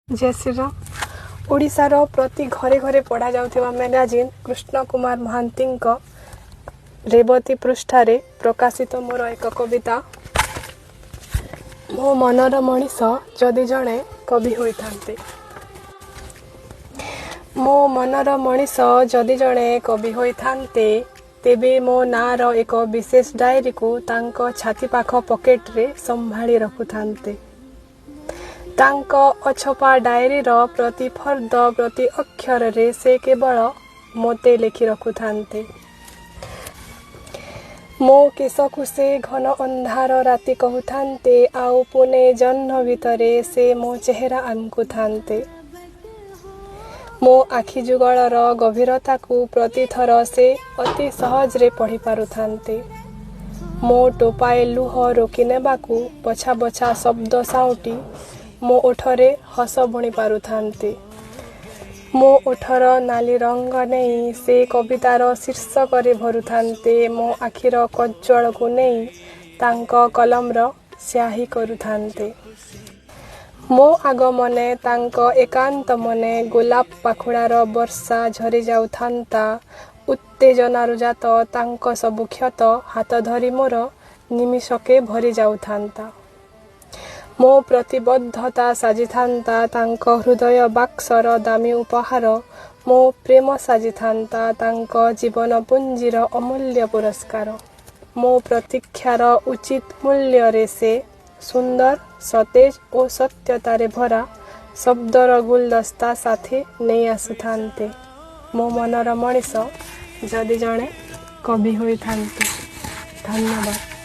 ଜୟ ଶ୍ରୀରାମ। ଓଡ଼ିଶାର ପ୍ରତି ଘରେ ଘରେ ପଢ଼ାଯାଉଥିବା ମ୍ୟାଗାଜିନ୍ କୃଷ୍ଣ କୁମାର ମହାନ୍ତିଙ୍କ ରେବତୀ ପୃଷ୍ଠାରେ ପ୍ରକାଶିତ ମୋର ଏକ କବିତା, ମୋ ମନର ମଣିଷ ଯଦି ଜଣେ କବି ହୋଇଥାନ୍ତେ। ମୋ ମନର ମଣିଷ ଯଦି ଜଣେ କବି ହୋଇଥାନ୍ତେ, ତେବେ ମୋ ନାଁର ଏକ ବିଶେଷ ଡାଏରୀକୁ ତାଙ୍କ ଛାତି ପାଖ ପକେଟରେ ସମ୍ଭାଳି ରଖୁଥାନ୍ତେ। ତାଙ୍କ ଅଛପା ଡାଏରୀର ପ୍ରତି ଫର୍ଦ୍ଦ, ପ୍ରତି ଅକ୍ଷରରେ ସେ କେବଳ ମୋତେ ଲେଖି ରଖୁଥାନ୍ତେ। ମୋ କେଶକୁ ସେ ଘନ ଅନ୍ଧାର ରାତି କହୁଥାନ୍ତେ, ଆଉ ପୁନେଇ ଜହ୍ନ ଭିତରେ ସେ ମୋ ଚେହେରା ଆଙ୍କୁଥାନ୍ତେ। ମୋ ଆଖି ଯୁଗଳର ଗଭୀରତାକୁ ପ୍ରତିଥର ସେ ଅତି ସହଜରେ ପଢ଼ି ପାରୁଥାନ୍ତେ। ମୋ ଟୋପାଏ ଲୁହ ରୋକି ନେବାକୁ ବଛା ବଛା ଶବ୍ଦ ସାଉଁଟି ମୋ ଓଠରେ ହସ ବୁଣି ପାରୁଥାନ୍ତେ। ମୋ ଓଠର ନାଲି ରଙ୍ଗ ନେଇ ସେ କବିତାର ଶୀର୍ଷକରେ ଭରୁଥାନ୍ତେ। ମୋ ଆଖିର କଜ୍ଜଳକୁ ନେଇ ତାଙ୍କ କଲମର ସ୍ୟାହି କରୁଥାନ୍ତେ। ମୋ ଆଗମନେ ତାଙ୍କ ଏକାନ୍ତ ମନେ ଗୋଲାପ ପାଖୁଡ଼ାର ବର୍ଷା ଝରି ଯାଉଥାନ୍ତା। ଉତ୍ତେଜନାରୁ ଜାତ ତାଙ୍କ ସବୁ କ୍ଷତ ହାତ ଧରି ମୋର ନିମିଷକେ ଭରି ଯାଉଥାନ୍ତା। ମୋ ପ୍ରତିବଦ୍ଧତା ସାଜିଥାନ୍ତା ତାଙ୍କ ହୃଦୟ ବାକ୍ସର ଦାମୀ ଉପହାର। ମୋ ପ୍ରେମ ସାଜିଥାନ୍ତା ତାଙ୍କ ଜୀବନ ପୁଞ୍ଜିର ଅମୂଲ୍ୟ ପୁରସ୍କାର। ମୋ ପ୍ରତୀକ୍ଷାର ଉଚିତ ମୂଲ୍ୟରେ ସେ ସୁନ୍ଦର, ସତେଜ ଓ ସତ୍ୟତାରେ ଭରା ଶବ୍ଦର ଗୁଲଦସ୍ତା ସାଥେ ନେଇ ଆସୁଥାନ୍ତେ। ମୋ ମନର ମଣିଷ ଯଦି ଜଣେ କବି ହୋଇଥାନ୍ତେ। ଧନ୍ୟବାଦ।